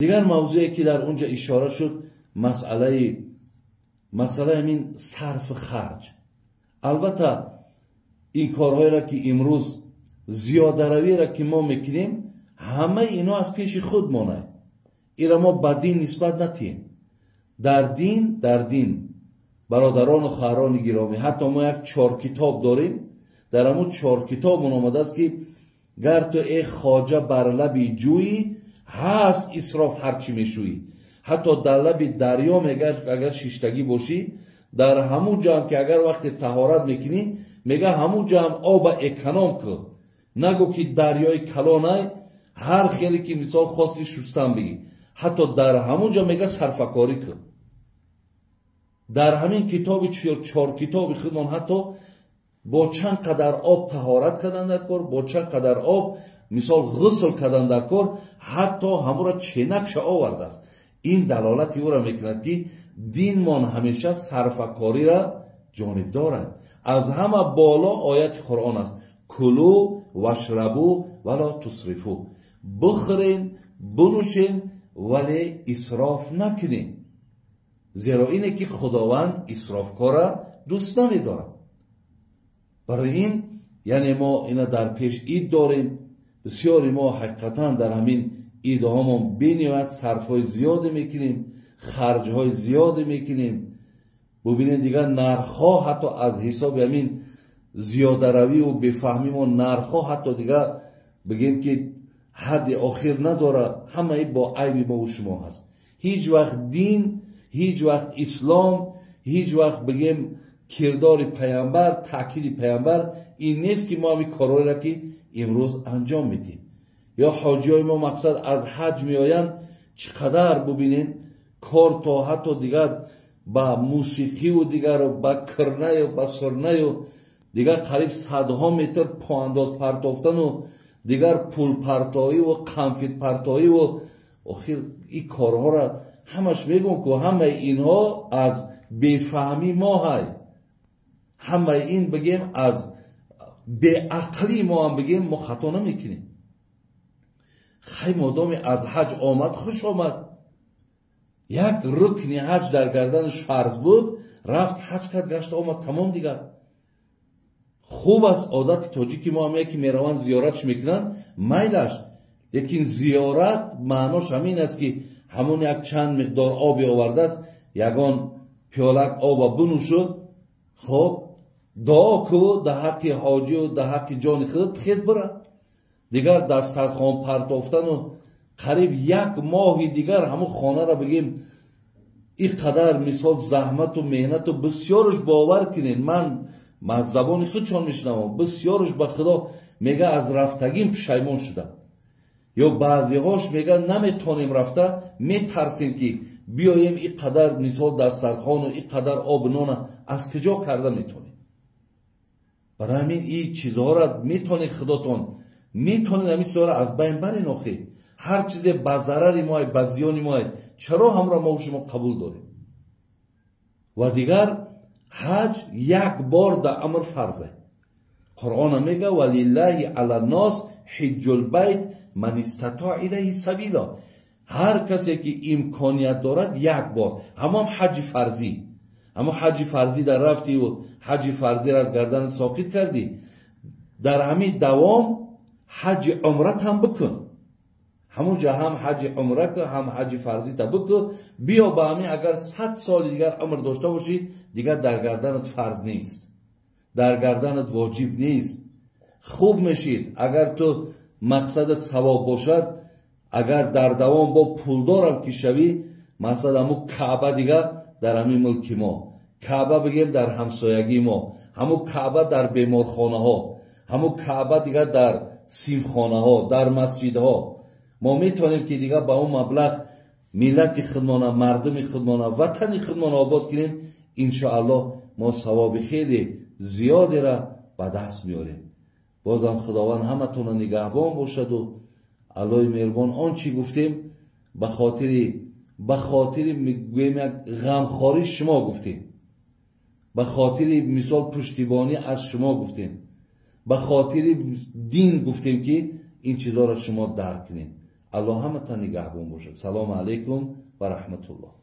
Дигар мавзӯе ки дар онҷа ишора шуд, масъалаи ҳамин сарфу харҷ. Албатта ин корҳоеро ки имрӯз зиёдаравиро ки мо мекунем, ҳамаи ино аз пеши худ монад. Инро мо ба дин нисбат натиҳем. Дар дин бародарону хоҳарони гиромӣ, ҳатто мо як чоркитоб дорем. Дар ҳамун чоркитобмон омадааст, ки гар ту э хоҷа бар лаби ҷӯйӣ, ҳаст исроф ҳарчи мешӯӣ. Ҳатто дар лаби дарё мега, агар шиштагӣ бошӣ, дар ҳамун ҷамъ ки агар вақте таҳорат мекунӣ, мега, ҳамун ҷамъ оба эконом кун. Нагӯ ки дарёи калонай, ҳар хеле ки мисол хости шустан бигӣ. Ҳатто дар ҳамун ҷо мега, сарфакорӣ кун. Дар ҳамин китоби чоркитоби худмон ҳатто бо чанд қадар об таҳорат кардан дар кор, бо чанд қадар об мисол ғусл кардан дар кор, ҳатто ҳамура ченакша овардааст. Ин далолати ӯро мекунад, ки динмон ҳамеша сарфакориро ҷонибдор аст. Аз ҳама боло ояти Қуръон аст: كلوا واشربوا ولا تسرفوا. Бихӯрен, бинӯшен, вале исроф накунен, зеро ине ки Худованд исрофкора дӯст намедорад. Барои ин, яъне мо ина дар пеш ид дорем. Бисёри мо ҳақиқатан дар ҳамин идҳомон бениҳоят сарфҳои зиёде мекунем, харҷҳои зиёде мекунем. Бубинед, дигар нархҳо ҳатто аз ҳисоби ҳамин зиёдаравию бефаҳмӣ мо нархҳо ҳатто дигар бигем ки ҳадди охир надорад. Ҳамаи бо айби мову шумо ҳаст. Ҳеҷ вақт дин, ҳеҷ вақт ислом, ҳеҷ вақт бигем кирдори паямбар, таъкиди паямбар ин нест, ки мо ҳамин корҳоеро ки имрӯз анҷом медиҳем. Ё ҳоҷиҳои мо, мақсад, аз ҳаҷ меоянд, чӣ қадар бубинед, кор то ҳатто дигар ба мусиқиву дигару ба кирнаю ба сурнаю дигар қариб садҳо метр поандоз партофтану дигар пулпартоиву қанфитпартоиву охир ин корҳоро ҳамаш мегӯм, ку ҳамаи инҳо аз бефаҳмӣ мо ҳай. Ҳамаи ин бигем, аз беақлии мо ҳам бигем, мо хато намекунем. Хай, модоме аз ҳаҷ омад, хуш омад. Як рукни ҳаҷ дар гарданаш фарз буд, рафт, ҳаҷ кард, гашта омад, тамом. Дигар хуб аст. Одати тоҷики мо ҳам яке мераванд, зиёратш мекунанд, майлаш. Лекин зиёрат маънош ҳамин аст, ки ҳамон як чанд миқдор оби овардааст, ягон пиёлак оба бинӯшу, хоб, дуо ку дар ҳаққи ҳоҷию дар ҳаққи ҷони худ, хез бира. Дигар дастархон партофтану қариб як моҳи дигар ҳамун хонаро бигем, ин қадар мисол заҳмату меҳнату бисёрш, бовар кунед, ман аз забони худшон мешунавам, бисёрш ба Худо мега, аз рафтагим пушаймон шудам. Ё баъзеҳош мега, наметонем рафта, метарсем, ки биёем, ин қадар мисол дастархону ин қадар обу нона аз куҷо карда метонем? Барои ҳамин ин чизҳоро метонед, худотон метонед, ҳамин чизҳоро аз байн барен. Охир ҳар чизе ба зарари моай, ба зиёни моай, чаро ҳамро мо шумо қабул дорем? Ва дигар ҳаҷ як бор дар амр фарзе. Қуръона мега: ولله على الناس حج البيت من استطاع إليه سبيلا. Ҳар касе ки имконият дорад, як бор, ҳамон ҳаҷи фарзӣ. Ҳамон ҳаҷи фарзӣ дар рафтиву ҳаҷи фарзиро аз гардан соқит кардӣ, дар ҳамин давом ҳаҷи умрат ҳам бикун. Ҳамунҷа ҳам ҳаҷи умра ку, ҳам ҳаҷи фарзита бикун, биё. Ба ҳамин агар 100 соли дигар умр дошта бошӣ, дигар дар гарданат фарз нест, дар гарданат воҷиб нест. Хуб мешид, агар ту мақсадат савоб бошад, агар дар давом бо пулдорам ки шавӣ, мақсад, ҳамун Каъба дигар дар ҳамин мулки мо, Каъба бигем, дар ҳамсоягии мо, ҳамун Каъба дар беморхонаҳо, ҳамун Каъба дигар дар синфхонаҳо, дар масҷидҳо, мо метавонем, ки дигар ба он маблағ миллати худмона, мардуми худмона, ватани худмона обод кунем. Иншоаллоҳ, мо савоби хеле зиёдеро ба даст меорем. Бозам Худованд ҳаматонро нигаҳбон бошаду Аллоҳи меҳрубон. Он чӣ гуфтем, ба хотири мегӯем, як ғамхории шумо гуфтем, ба хотири мисол пуштибонӣ аз шумо гуфтем, ба хотири дин гуфтем, ки ин чизҳоро шумо дарк кунед. Аллоҳ ҳаматан нигаҳбон бошад. Салому алайкум ва раҳматуллоҳ.